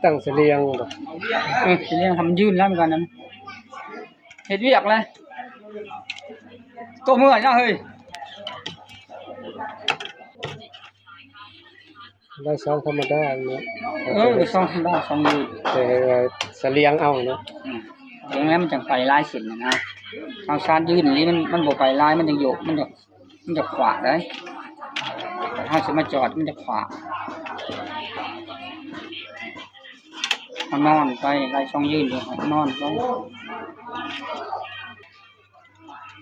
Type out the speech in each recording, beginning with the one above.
ຕັ້ງສະຫຼຽງບໍ່? ເອີ ສະຫຼຽງໃຫ້ມັນຢືນແລ້ວ ມັນກໍນັ້ນ ເຮັດວຽກແລ້ວ ຕົວເມື່ອຍນະເຮີ້ຍ. ໄດ້ຊ່ອງທຳມະດາເນາະ. ເອີ ຊ່ອງທຳມະດາ ຊ່ອງຢູ່ ແຕ່ວ່າສະຫຼຽງເອົາເນາະ. ອືມ ສະຫຼຽງແລ້ວມັນຈັ່ງໄປຫຼາຍເສັ້ນນະ. ເອົາຊານຢືນນີ້ ມັນ ມັນບໍ່ໄປຫຼາຍ ມັນຈັ່ງໂຍກ ມັນຈະ ມັນຈະຂວາງເດ້. ຖ້າເຮົາຊິມາຈອດ ມັນຈະຂວາງ. ເຮົານອນໄປ ໄລ່ຊ່ອງຢືນຢູ່ ເຮົານອນໄປ.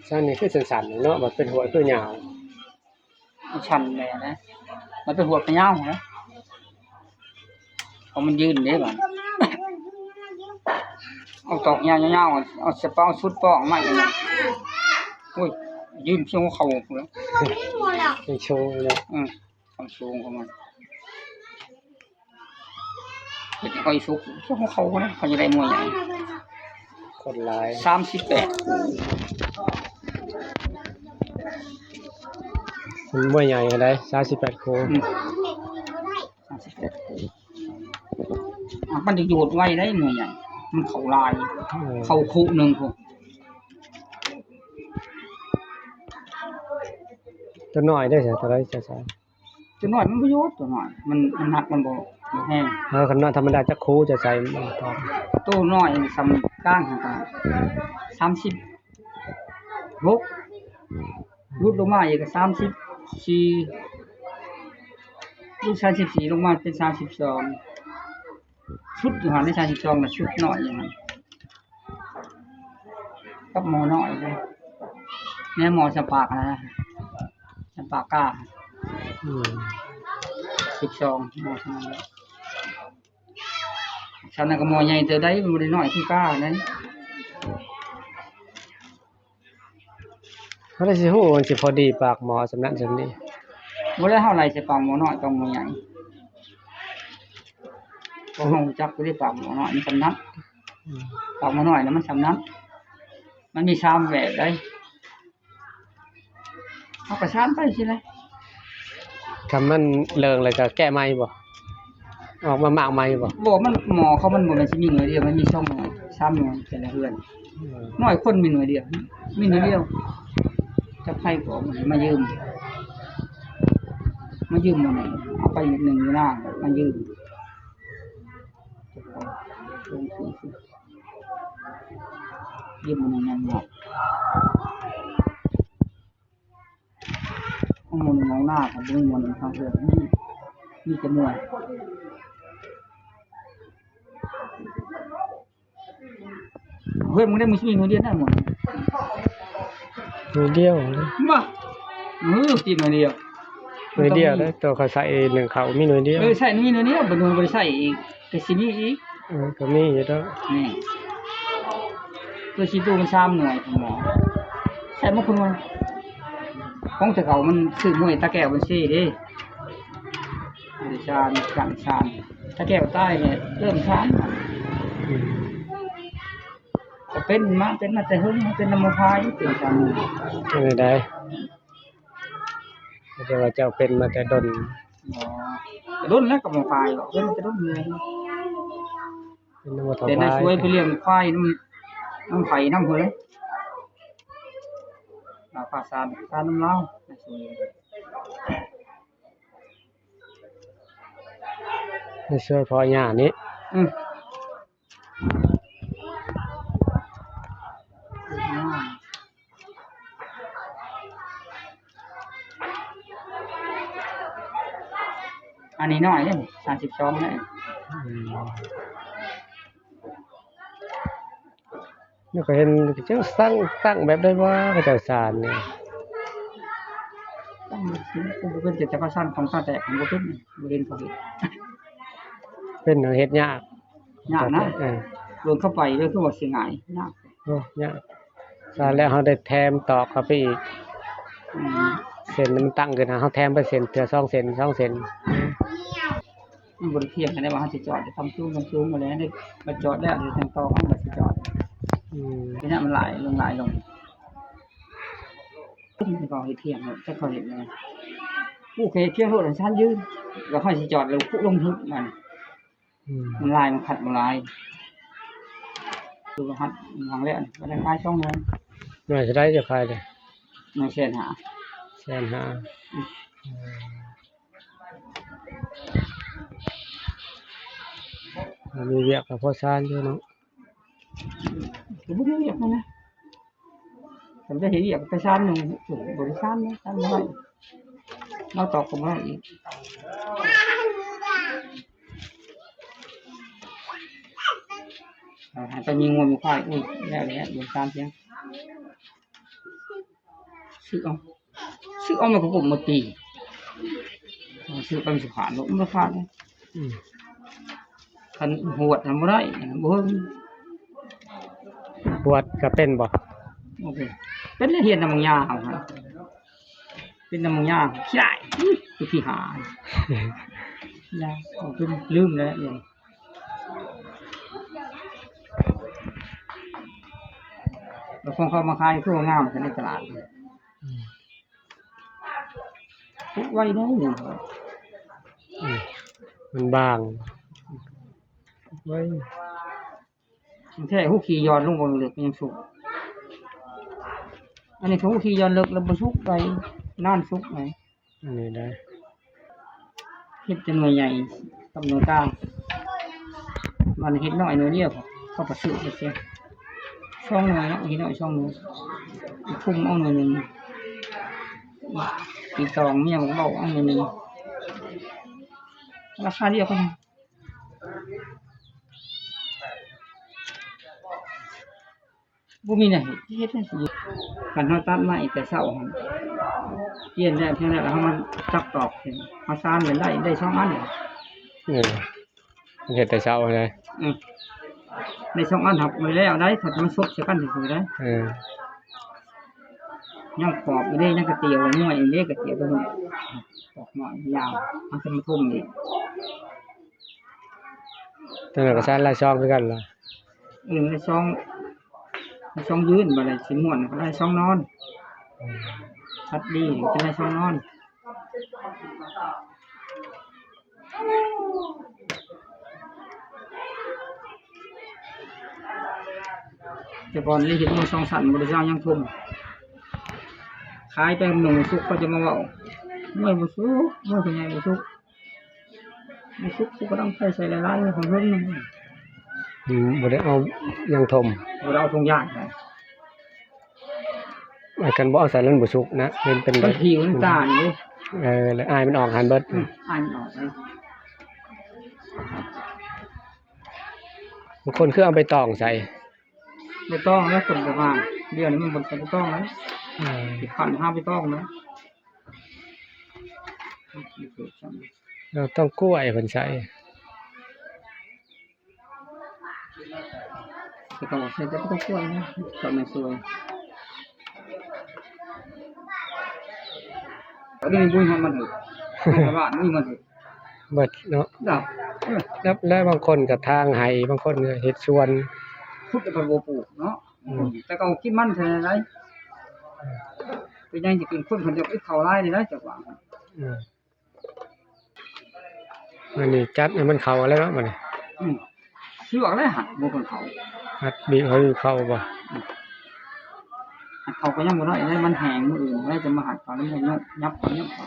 ຊານນີ້ຄືສັ້ນໆເນາະ ມັນເປັນຫ້ວຍຄືຍາວ. ມັນຊັນແດ່ນະ ມັນເປັນຫ້ວຍກະຍາວນະ ເພາະມັນຢືນເດ້ບາດ. ເອົາຕອກຍາວໆ ເອົາສະເປົາຊຸດປ້ອງມາອີກນະ. ໂອ້ຍ ຢືນເຊິ່ງເຂົ້າພຸ້ນແຫຼະ ເປັນໂຊເນາະ. ອື ຄວາມສູງຂອງມັນ ເຮັດໃຫ້ຂ້ອຍສຸກ ສຸກຂອງເຂົານະ ເຂົາຈະໄດ້ມວຍໃຫຍ່ ຄົນຫຼາຍ ສາມສິບແປດ ມັນມວຍໃຫຍ່ຫັ້ນໃດ ສາມສິບແປດຄູ່. ອືມ ສາມສິບແປດຄູ່ ມັນຈະໂຍດໄວໃດມວຍໃຫຍ່ ມັນເຂົ້າຫຼາຍ. ເອີ ເຂົ້າຄູ່ໜຶ່ງພຸ້ນ ຕົວນ້ອຍເດ້ ເທົ່າໃດຊະ? ຕົວນ້ອຍມັນບໍ່ໂຍດ ຕົວນ້ອຍ ມັນ ນ້ຳໜັກມັນບໍ່ ບໍ່ແຮງ. ເອີ ຄັນນ້ອຍທຳມະດາຈັກຄູ່ຈະໃສ່? ໂຕນ້ອຍສ່ຳກາງຫັ້ນກະສາມສິບຫົກ ຫຼຸດລົງມາອີກກະສາມສິບສີ່ ຫຼຸດສາມສິບສີ່ລົງມາເປັນສາມສິບສອງ. ຊຸດຢູ່ຫັ້ນໃນຊາວສິບສອງນະ ຊຸດນ້ອຍຢູ່ຫັ້ນ ກັບໝໍ້ນ້ອຍເດ້ ແມ່ນໝໍ້ສຳປາກນະ ສຳປາກກາ. ອືມ ສິບສອງ ໝໍ້ສຳປາກ ສ່ຳນັ້ນກໍໝໍ້ໃຫຍ່ເຕີບໃດ໋ ມັນບໍ່ໄດ້ນ້ອຍຄືກາໃດ໋. ເຮົາໄດ້ຊິຮູ້ວ່າມັນຊິພໍດີປາກໝໍ້ສ່ຳນັ້ນສ່ຳນີ້. ບໍ່ໄດ້ ເຮົາໄລ່ໃສ່ປາກໝໍ້ນ້ອຍ ປາກໝໍ້ໃຫຍ່ ເພາະເຮົາຮູ້ຈັກຢູ່ເດ້ ປາກໝໍ້ນ້ອຍມັນສ່ຳນັ້ນ. ອືມ ປາກໝໍ້ນ້ອຍນະມັນສ່ຳນັ້ນ ມັນມີສາມແວບໃດ໋. ເຮົາກໍຊານໄປຊີ້ແຫຼະ ຄັນມັນເລີງແລ້ວກໍແກະໃໝ່ບໍ່? ອອກມາໝາກໃໝ່ບໍ່? ບໍ່ ມັນ ໝໍ້ເຂົາມັນບໍ່ແມ່ນຊິມີໜ່ວຍດຽວ ມັນມີສອງໜ່ວຍ ສາມໜ່ວຍແຕ່ລະເຮືອນ. ເອີ ໜ່ວຍຄົນມີໜ່ວຍດຽວ ມີໜ່ວຍດຽວ ຈັກໃຜກໍເອົາມາຢືມ ມາຢືມໝູ່ໜຶ່ງ ເອົາໄປໜຶ່ງຢູ່ນາ ມາຢືມ ຢືມໝູ່ໜຶ່ງນັ້ນເນາະ. ໝູ່ໜຶ່ງມອງໜ້າ ບໍ່ມີໝູ່ໜຶ່ງທາງເດີນ ມີ ມີແຕ່ເມື່ອຍ. ເຮີ້ຍ ມຶງໄດ້ ມຶງຊິມີໜ່ວຍດຽວນັ້ນໝູ່ ໜ່ວຍດຽວ ມາ ເອີ ຕິດໜ່ວຍດຽວ ໜ່ວຍດຽວເດ້. ໂຕເຂົາໃສ່ໜຶ່ງເຂົ້າມີໜ່ວຍດຽວ ເອີ ໃສ່ໜ່ວຍ ໜ່ວຍດຽວ ບໍ່ໜ່ວຍບໍ່ໄດ້ໃສ່ອີກ ກໍຊິມີອີກ ເອີ ກໍມີຢູ່ດອກ ນີ້ ຕົວຊິໂຕມັນສາມໜ່ວຍ ໝໍ ໃສ່ໝົດທຸກໜ່ວຍ. ຂອງແຕ່ເກົ່າມັນຊື້ມວຍຕາແກ້ວບັນຊີເດ້ ບໍລິຈານກັນຊານ ຕາແກ້ວຕາຍແລ້ວເລີ່ມຊານ. ອືມ ກໍເປັນມາ ເປັນມາແຕ່ເຫິງ ເປັນນຳໝໍພາຍ ເປັນຊານ ເປັນໄດ້ ແຕ່ວ່າເຈົ້າເປັນມາແຕ່ດົນ ອໍ ແຕ່ດົນແລ້ວກໍໝໍພາຍ ເປັນມາແຕ່ດົນເລີຍ. ເປັນນຳໝໍ ເປັນນາຍຊ່ວຍໄປລ້ຽງຄວາຍນຳ ນຳໄຜນຳເພິ່ນ ລາວພາສານ ພານຳລາວ ນາຍຊ່ວຍ ນາຍຊ່ວຍພໍ່ຍ່ານີ້ ອື ອັນນີ້ນ້ອຍເດ້ ສາມສິບສອງເດ້. ອືມ ແລ້ວກໍເຫັນເຂົາເຈົ້າສ້າງ ສ້າງແບບໃດວະ ເຂົາເຈົ້າສ້າງນີ້ ສ້າງແບບນີ້ ບໍ່ເປັນ ແຕ່ເຂົາສ້າງຂອງຕາແຕກ ບໍ່ເປັນ ບໍ່ເຫັນເຂົາເຮັດ ເປັນເຮັດຍາກ. ຍາກນະ ເອີ ເບິ່ງເຂົ້າໄປເລີຍ ຄືວ່າຊິງ່າຍ ຍາກ ໂອ້ ຍາກ. ສະນັ້ນແລ້ວເຮົາໄດ້ແຖມຕອກເຂົ້າໄປອີກ ອືມ ເສັ້ນມັນຕັ້ງຂຶ້ນ ເຮົາແຖມໄປເສັ້ນ ເທື່ອສອງເສັ້ນ ສອງເສັ້ນ ມັນບໍ່ໄດ້ທຽງກັນໄດ້ວ່າເຮົາຊິຈອດ ຄວາມສູງ ຄວາມສູງ ບໍ່ໄດ້ ໄດ້ມາຈອດແລ້ວ ດຽວຈັ່ງຕອກ ເຮົາກໍຊິຈອດ ອືມ ເຮັດໃຫ້ມັນຫຼາຍລົງ ຫຼາຍລົງ ເຂົາເຮັດທຽງ ແຕ່ເຂົາເຮັດແນວ ຜູ້ເຮັດທຽງໂລດ ຊັ້ນຢືນ ແລ້ວເຮົາຊິຈອດ ແລ້ວຄຸລົງຫຶດມັນ ອືມ ມັນຫຼາຍ ມັນຄັດບໍ່ຫຼາຍ ຄືວ່າຮັດຫຍັງແລ້ວ ກໍໄດ້ຂາຍສອງໜ່ວຍ. ໜ່ວຍເທົ່າໃດເຈົ້າຂາຍເດ? ໜ່ວຍແສນຫ້າ. ແສນຫ້າ. ອືມ ເອີ ມີວຽກກໍພໍຊານຢູ່ເນາະ. ກໍບໍ່ໄດ້ວຽກຫັ້ນນະ ຄັນຈະເຮັດວຽກໄປຊານໜຶ່ງ ບໍ່ໄດ້ຊານນະ ຊານບໍ່ໄດ້ ເຮົາຕອກກໍບໍ່ໄດ້ອີກ. ເອົາ ໃຫ້ໄປມີງົວມີຄວາຍ ໂອ້ຍ ແລ້ວແຫຼະ ບໍ່ຊານເທື່ອ. ຊື້ເອົາ ຊື້ເອົາ ມັນກໍບໍ່ມາຕີ ຊື້ໄປມັນຊິຂາດບໍ່ ມັນບໍ່ຂາດເດ້. ອືມ ຄັນຫວດນະບໍ່ໄດ້ ບໍ່ເບິ່ງ ຫວດກໍເປັນບໍ່? ໂອເຄ ເປັນແລ້ວ ຮຽນນຳບັກຍາເຮົາຫັ້ນ ເປັນນຳບັກຍາ ຂີ້ຮ້າຍ ຄືຂີ້ຫາ ຍາ ເອົາ ລືມແລ້ວ. ແລ້ວຂອງເຂົາມາຂາຍຄືວ່າງາມແທ້ໃນຕະຫຼາດ. ອືມ ສຸກໄວເດ້ນີ້. ອືມ ມັນບາງ ສຸກໄວ ແທ້ ຫູຂີ້ຍ້ອນລົງເບິ່ງເລິກມັນຍັງສຸກ. ອັນນີ້ຫູຂີ້ຍ້ອນເລິກແລ້ວບໍ່ສຸກໄດ້ ນານສຸກໄດ້. ອັນນີ້ໄດ້ ເຮັດແຕ່ໜ່ວຍໃຫຍ່ກັບໜ່ວຍກາງ ມັນເຮັດໜ້ອຍໜ່ວຍດຽວ ເຂົາປະຊື້ໄປເສຍ ສອງໜ່ວຍເນາະ ເຮັດໜ້ອຍສອງໜ່ວຍ ຄຸມເອົາໜ່ວຍໜຶ່ງ ອີກສອງເມຍມັນເບົາເອົາໜ່ວຍໜຶ່ງ ລາຄາດຽວກັນ. ບໍ່ມີແນວເຮັດ ຊິເຮັດແນວໃດ? ຄັນເຮົາຕັດໄມ້ແຕ່ເຊົ້າຫັ້ນ ປ່ຽນແລ້ວ ແລ້ວເຮົາມາຈັບຕອກ ເຮົາຊານໄດ້ ໄດ້ສອງອັນ. ເອີ ເຮັດແຕ່ເຊົ້າຫັ້ນນະ. ອື ໄດ້ສອງອັນ ຮັບໄວ້ແລ້ວໄດ໋ ຖ້າມັນສົບໃສ່ກັນຊື່ໆໄດ໋. ເອີ ຍັງປອກຢູ່ເດ້ ຍັງກະຕຽວ ງວຍຢູ່ເດ້ ກະຕຽວຕົວນີ້ ປອກນ້ອຍຍາວ ເຮົາຈະມາຖົມອີກ. ຕົວນັ້ນກໍຊານລາຍຊອງຄືກັນລະ. ເອີ ລາຍຊອງ ລາຍຊອງຢືນ ບາດນີ້ຊິມ່ວນກໍລາຍຊອງນອນ. ອືມ ຄັດດີເປັນລາຍຊອງນອນ. ແຕ່ກ່ອນນີ້ເຮັດໜ່ວຍສອງຊັ້ນ ບໍ່ໄດ້ສ້າງຫຍັງຖົມ ຂາຍໄປໜ່ວຍສຸກ ເຂົາຈະມາເວົ້າ ໜ່ວຍບໍ່ສຸກ ໜ່ວຍເປັນຫຍັງບໍ່ສຸກ. ມັນສຸກ ສຸກກໍຕ້ອງໃສ່ຫຼາຍໆ ຂອງເພິ່ນ. ອືມ ບໍ່ໄດ້ເອົາຫຍັງຖົມ ບໍ່ໄດ້ເອົາຖົງຢາງໃສ່. ອັນຄັນບໍ່ເອົາໃສ່ນັ້ນບໍ່ສຸກນະ ເປັນ ເປັນ ມັນຜິວມັນຕາຍເດ້. ເອີ ແລ້ວອາຍມັນອອກຫັ້ນເບິດ. ອືມ ອາຍມັນອອກເດ້. ບາງຄົນຄືເອົາໃບຕອງໃສ່ ໃບຕອງແລ້ວຄົນບໍ່ງາມ ດຽວນີ້ມັນບໍ່ໃສ່ໃບຕອງແລ້ວ. ເອີ ຊິພັນຫາໃບຕອງນະ. ເຮົາຕ້ອງກ້ວຍເພິ່ນໃສ່ ແຕ່ເກົ່າໃສ່ແຕ່ເຕົ້າກ້ວຍນະ ເຈົ້ານາຍຊ່ວຍ. ອັນນີ້ບຸນໃຫ້ມັນເຖາະ ໃຫ້ບ້ານນີ້ມັນເຖາະ ເບິດເນາະ. ດັບ ເອີ ດັບແລ້ວ ບາງຄົນກໍທາງໄຮ່ ບາງຄົນກໍເຮັດສວນ ຂຸດແລ້ວກໍບໍ່ປູກເນາະ. ອືມ ແຕ່ເຂົາກິນມັນເທົ່ານັ້ນໄດ໋ ເປັນຫຍັງຊິເປັນຄົນ ເພິ່ນຈະໄປເຂົ້າຫຼາຍນີ້ໄດ໋ ຈັກວ່າ. ອືມ ອັນນີ້ຈັດໃຫ້ມັນເຂົ້າແລ້ວເນາະ ບັດນີ້. ອືມ ເຊືອກແລ້ວ ຫັດບໍ່ເພິ່ນເຂົ້າ ຫັດບີບເຂົາເຂົ້າບໍ່? ອືມ ຫັດເຂົ້າກໍຍັງບໍ່ໄດ້ເດ້ ມັນແຫ້ງ ມື້ອື່ນແລ້ວຈະມາຫັດເຂົ້າ ແລ້ວຍັບເຂົ້າ ຍັບເຂົ້າ.